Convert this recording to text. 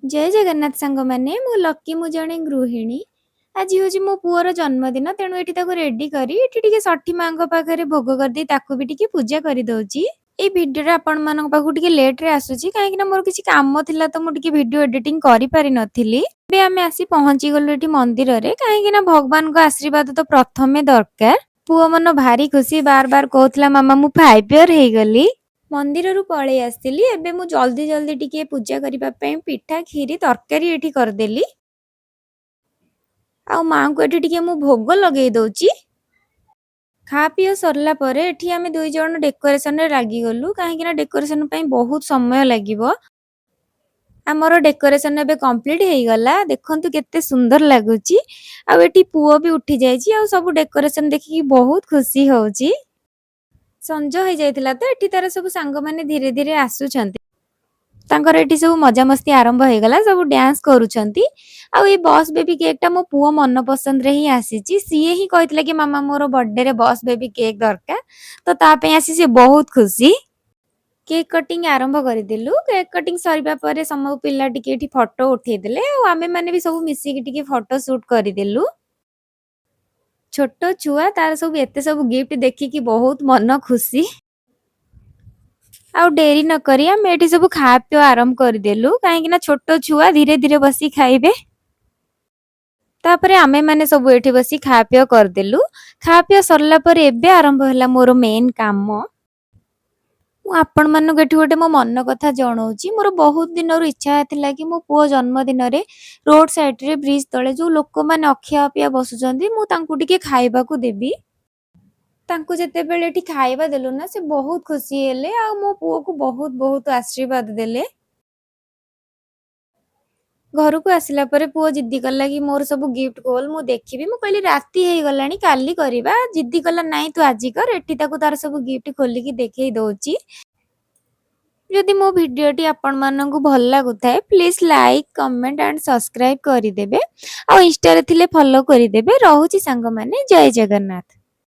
ଜୟ ଜଗନ୍ନାଥ ସାଙ୍ଗମାନେ, ମୁଁ ଲକି, ମୁଁ ଜଣେ ଗୃହିଣୀ। ଆଜି ହେଉଛି ମୋ ପୁଅର ଜନ୍ମଦିନ, ତେଣୁ ଏଠି ତାକୁ ରେଡି କରି ଏଠି ଟିକେ ଷଠି ମାଙ୍କ ପାଖରେ ଭୋଗ କରିଦେଇ ତାକୁ ବି ଟିକେ ପୂଜା କରିଦଉଛି। ଏଇ ଭିଡିଓଟା ଆପଣମାନଙ୍କ ପାଖକୁ ଟିକେ ଲେଟରେ ଆସୁଛି, କାହିଁକି ନା ମୋର କିଛି କାମ ଥିଲା ତ ମୁଁ ଟିକେ ଭିଡିଓ ଏଡିଟିଂ କରିପାରିନଥିଲି। ଏବେ ଆମେ ଆସି ପହଞ୍ଚି ଗଲୁ ଏଠି ମନ୍ଦିରରେ, କାହିଁକି ନା ଭଗବାନଙ୍କ ଆଶୀର୍ବାଦ ତ ପ୍ରଥମେ ଦରକାର। ପୁଅ ମନ ଭାରି ଖୁସି, ବାର ବାର କହୁଥିଲା, "ମାମା, ମୁଁ 5 ଇୟର ହେଇଗଲି।" ମନ୍ଦିରରୁ ପଳେଇ ଆସିଥିଲି। ଏବେ ମୁଁ ଜଲ୍ଦି ଜଲ୍ଦି ଟିକେ ପୂଜା କରିବା ପାଇଁ ପିଠା, କ୍ଷୀରି, ତରକାରୀ ଏଠି କରିଦେଲି। ଆଉ ମାଆଙ୍କୁ ଏଠି ଟିକେ ମୁଁ ଭୋଗ ଲଗେଇ ଦଉଛି। ଖା ପିଅ ସରିଲା ପରେ ଏଠି ଆମେ ଦୁଇ ଜଣ ଡେକୋରେସନରେ ଲାଗିଗଲୁ, କାହିଁକି ନା ଡେକୋରେସନ ପାଇଁ ବହୁତ ସମୟ ଲାଗିବ। ଆମର ଡେକୋରେସନ ଏବେ କମ୍ପ୍ଲିଟ ହେଇଗଲା। ଦେଖନ୍ତୁ କେତେ ସୁନ୍ଦର ଲାଗୁଛି। ଆଉ ଏଠି ପୁଅ ବି ଉଠି ଯାଇଛି ଆଉ ସବୁ ଡେକୋରେସନ ଦେଖିକି ବହୁତ ଖୁସି ହଉଛି। ସଞ୍ଜ ହେଇଯାଇଥିଲା ତ ଏଠି ତାର ସବୁ ସାଙ୍ଗମାନେ ଧୀରେ ଧୀରେ ଆସୁଛନ୍ତି। ତାଙ୍କର ଏଠି ସବୁ ମଜାମସ୍ତି ଆରମ୍ଭ ହେଇଗଲା, ସବୁ ଡ୍ୟାନ୍ସ କରୁଛନ୍ତି। ଆଉ ଏଇ ବସ୍ ବେବି କେକ୍ ଟା ମୋ ପୁଅ ମନ ପସନ୍ଦରେ ହିଁ ଆସିଛି। ସିଏ ହିଁ କହିଥିଲା କି, "ମାମା, ମୋର ବର୍ଥଡେରେ ବସ୍ ବେବି କେକ୍ ଦରକାର।" ତ ତା ପାଇଁ ଆସି ସିଏ ବହୁତ ଖୁସି। କେକ୍ କଟିଂ ଆରମ୍ଭ କରିଦେଲୁ। କେକ୍ କଟିଂ ସରିବା ପରେ ସବୁ ପିଲା ଟିକେ ଏଠି ଫଟୋ ଉଠେଇଦେଲେ ଆଉ ଆମେ ମାନେ ବି ସବୁ ମିଶିକି ଟିକେ ଫଟୋ ସୁଟ୍ କରିଦେଲୁ। ଛୋଟ ଛୁଆ, ତାର ସବୁ ଏତେ ସବୁ ଗିଫ୍ଟ ଦେଖିକି ବହୁତ ମନ ଖୁସି। ଆଉ ଡେରି ନ କରି ଆମେ ଏଠି ସବୁ ଖାଆ ପିଅ ଆରମ୍ଭ କରିଦେଲୁ, କାହିଁକି ନା ଛୋଟ ଛୁଆ ଧୀରେ ଧୀରେ ବସି ଖାଇବେ। ତାପରେ ଆମେ ମାନେ ସବୁ ଏଠି ବସି ଖାଆ ପିଅ କରିଦେଲୁ। ଖାଆ ପିଅ ସରିଲା ପରେ ଏବେ ଆରମ୍ଭ ହେଲା ମୋର ମେନ୍ କାମ। ମୁଁ ଆପଣମାନଙ୍କୁ ଏଠି ଗୋଟେ ମୋ ମନ କଥା ଜଣଉଛି। ମୋର ବହୁତ ଦିନରୁ ଇଚ୍ଛା ଥିଲା କି ମୋ ପୁଅ ଜନ୍ମଦିନରେ ରୋଡ ସାଇଡରେ, ବ୍ରିଜ ତଳେ ଯୋଉ ଲୋକମାନେ ଅଖିଆ ଅପିଆ ବସୁଛନ୍ତି, ମୁଁ ତାଙ୍କୁ ଟିକେ ଖାଇବାକୁ ଦେବି। ତାଙ୍କୁ ଯେତେବେଳେ ଏଠି ଖାଇବା ଦେଲୁ ନା, ସେ ବହୁତ ଖୁସି ହେଲେ ଆଉ ମୋ ପୁଅକୁ ବହୁତ ବହୁତ ଆଶୀର୍ବାଦ ଦେଲେ। ଘରକୁ ଆସିଲା ପରେ ପୁଅ ଜିଦ୍ଦି କଲା କି, "ମୋର ସବୁ ଗିଫ୍ଟ ଖୋଲ, ମୁଁ ଦେଖିବି।" ମୁଁ କହିଲି, "ରାତି ହେଇଗଲାଣି, କାଲି କରିବା।" ଜିଦ୍ଦି କଲା, "ନାଇଁ, ତୁ ଆଜି କର।" ଏଠି ତାକୁ ତାର ସବୁ ଗିଫ୍ଟ ଖୋଲିକି ଦେଖେଇ ଦଉଛି। ଯଦି ମୋ ଭିଡ଼ିଓଟି ଆପଣମାନଙ୍କୁ ଭଲ ଲାଗୁଥାଏ, please like, comment and subscribe କରିଦେବେ ଆଉ ଇନଷ୍ଟାରେ ଥିଲେ ଫଲୋ କରିଦେବେ। ରହୁଛି ସାଙ୍ଗମାନେ, ଜୟ ଜଗନ୍ନାଥ।